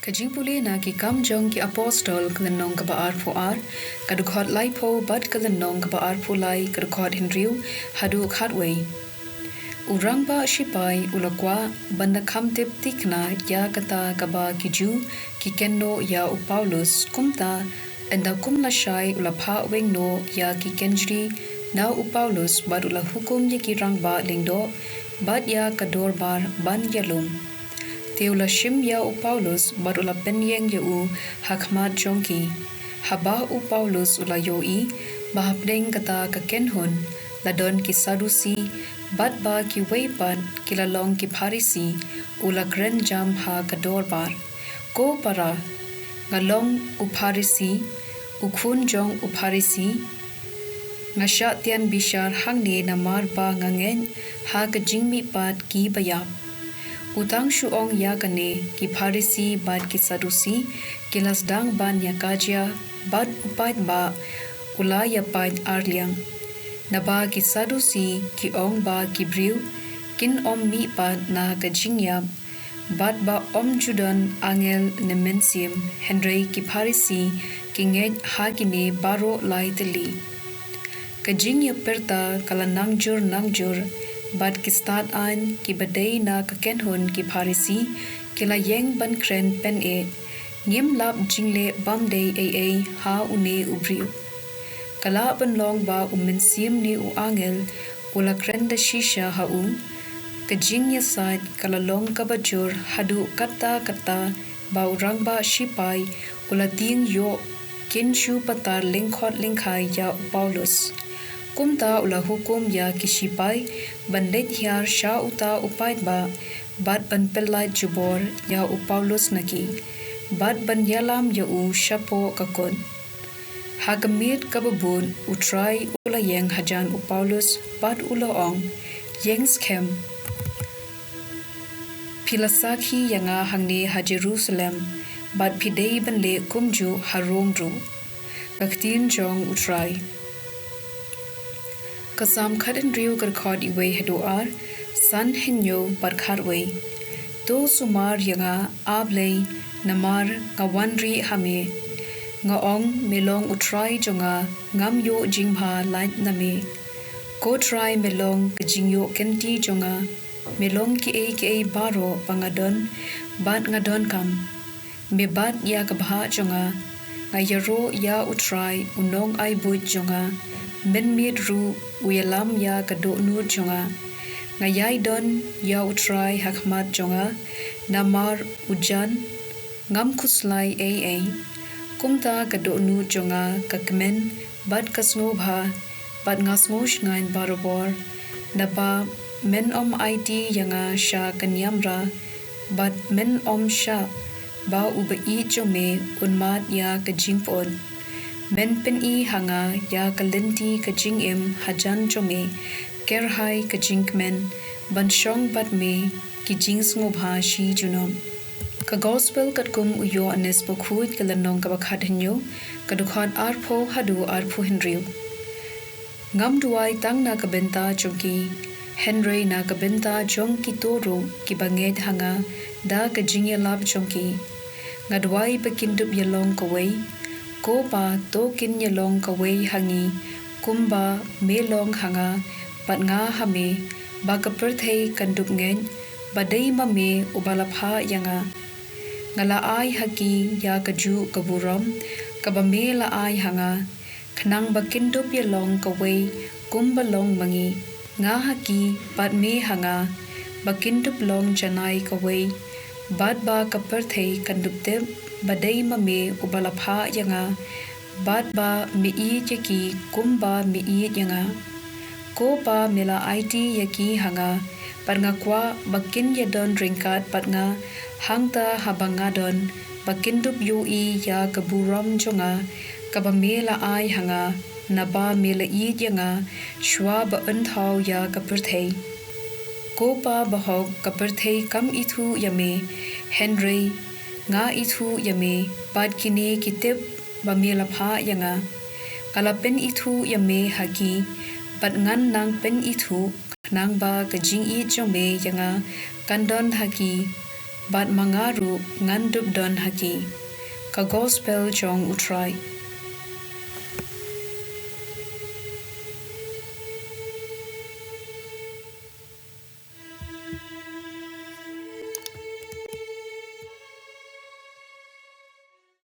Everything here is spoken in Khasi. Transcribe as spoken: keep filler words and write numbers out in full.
Ka jingpule na Ki Kam jong ki Apostol, ka lynnong kaba arphew ar, ka dkhot laiphew bad ka lynnong kaba arphew lai, ka dkhot hynriew haduh khatwei. U rangbah shipai u la kwah ban da kham tip thikna ïa kata kaba ki Jiw ki kynnoh ïa u Paulus, kumta ynda kum lashai u la phah weng noh ïa ki kynjri na u Paulus bad u la hukum ïa ki rangbah lyngdoh bad ïa ka dorbar ban ïalum. Te u la shim ïa u Paulus bad u la pynïeng ïa u ha khmat jong ki. Haba u Paulus u la ïohi ba hapdeng kata ka kynhun la don ki Sadusi bad ba kiwei pat ki la long ki Pharisi, u la kren jam ha ka dorbar, "Ko para, nga long u Pharisi, u khun jong u Pharisi. Nga shah tian bishar hangne namar ba nga ngeit ha ka jingmihpat kiba ïap." U tang shu ong ïa kane, ki Pharisi bad ki Sadusi ki la sdang ban ïa ka jia, bad u paidbah u la ïa pait arliang. Naba ki Sadusi ki ong ba ki briew kin ym mihpat na ka jingïap, bad ba ym ju don angel ne mynsiem, hynrei ki Pharisi ki ngeit ha kine baroh lai tylli. Ka jingïapyrta ka la nangjur nangjur, bad ki stad aiñ kiba dei na ka kynhun ki Pharisi ki la ïeng ban kren pyneh, "Ngim lap jingleh bym dei ei ei ha une u briew. Ka lah ban long ba u mynsiem ne u angel u la kren da shisha ha u." Ka jingïasaid ka la long kaba jur haduh katta katta ba u rangbah shipai u la tieng ïoh kin shu patar lyngkhot lyngkhai ïa u Paulus. Kumta u la hukum ïa ki shipai ban leit hiar sha uta u paidbah bad ban pyllait jubor ïa u Paulus na ki, bad ban ïalam ïa u shapoh ka kut. Ha ka miet kaba bud u Trai u la ïeng hajan u Paulus bad u la ong, "Ïeng skhem. Phi la sakhi ïa nga hangne ha Jerusalem, bad phi dei ban leh kumjuh ha Rom ruh." Ka ktien jong u Trai. Ka Salm khathynriew, ka dkhot iwei haduh ar, san, hynñiew bad khatwei. To sumar ïa nga, A Blei, namar nga wan rieh ha me. Nga ong, "Me long u Trai jong nga, ngam ïoh jingbha lait na me." Ko Trai, me long ka jingïohkynti jong nga, me long kiei kiei baroh ba nga don bad nga donkam. Me bat ïa ka bhah jong nga. Nga ïaroh ïa u Trai, u nongai buit jong nga, mynmiet ruh u ïalam ïa ka dohnud jong nga. Nga ïai don ïa u Trai ha khmat jong nga, namar u jan, ngam khuslai ei ei. Kumta ka dohnud jong nga ka kmen bad ka sngewbha, bad nga sngewshngaiñ barabor. Naba men ym aiti ïa nga sha ka niamra, bad men ym shah ba u baieit jong me un mad ïa ka jingpyut. Men pyni ha nga ïa ka lynti ka jingim hajan jong me, kyrhai ka jingkmen ban shong bad me ki jingsngewbha shi junom. Ka Gospel katkum u Ïoannis Bakhuid, ka lynnong kaba khathynñiew, ka dkhot arphew haduh arphew hynriew. Ngam duwai tang na ka bynta jong ki, hynrei na ka bynta jong kito ruh kiba ngeit ha nga da ka jingïalap jong ki. Nga duwai ba kin dup ïalong kawei. Ko Pa, to kin ïalong kawei ha ngi, kumba me long ha nga bad nga ha me, ba ka pyrthei kan dup ngeit ba dei ma me uba la phah ïa nga. Nga la ai ha ki ïa kajuh ka burom kaba me la ai ha nga, khnang ba kin dup ïalong kawei kumba long ma ngi, nga ha ki bad me ha nga, ba kin dup long janai kawei, bad ba ka pyrthei kan dup tip ba dei ma me uba la phah ïa nga, bad ba me ïeit ïa ki kumba me ïeit ïa nga. Ko Pa, me la aiti ïa ki ha nga, bad nga kwah ba kin ïadon ryngkat bad nga hangta haba nga don, ba kin dup ïohi ïa ka burom jong nga kaba me la ai ha nga, naba me la ïeit ïa nga shwa ba un thaw ïa ka pyrthei. Ko Pa bahok, ka pyrthei kam ithuh ïa me, hynrei nga ithuh ïa me, bad kine ki tip ba me la phah ïa nga. Nga la pynithuh ïa me ha ki, bad ngan nang pynithuh, khnang ba ka jingïeit jong me ïa nga kan don ha ki, bad ma nga ruh ngan dup don ha ki. Ka Gospel jong U Trai.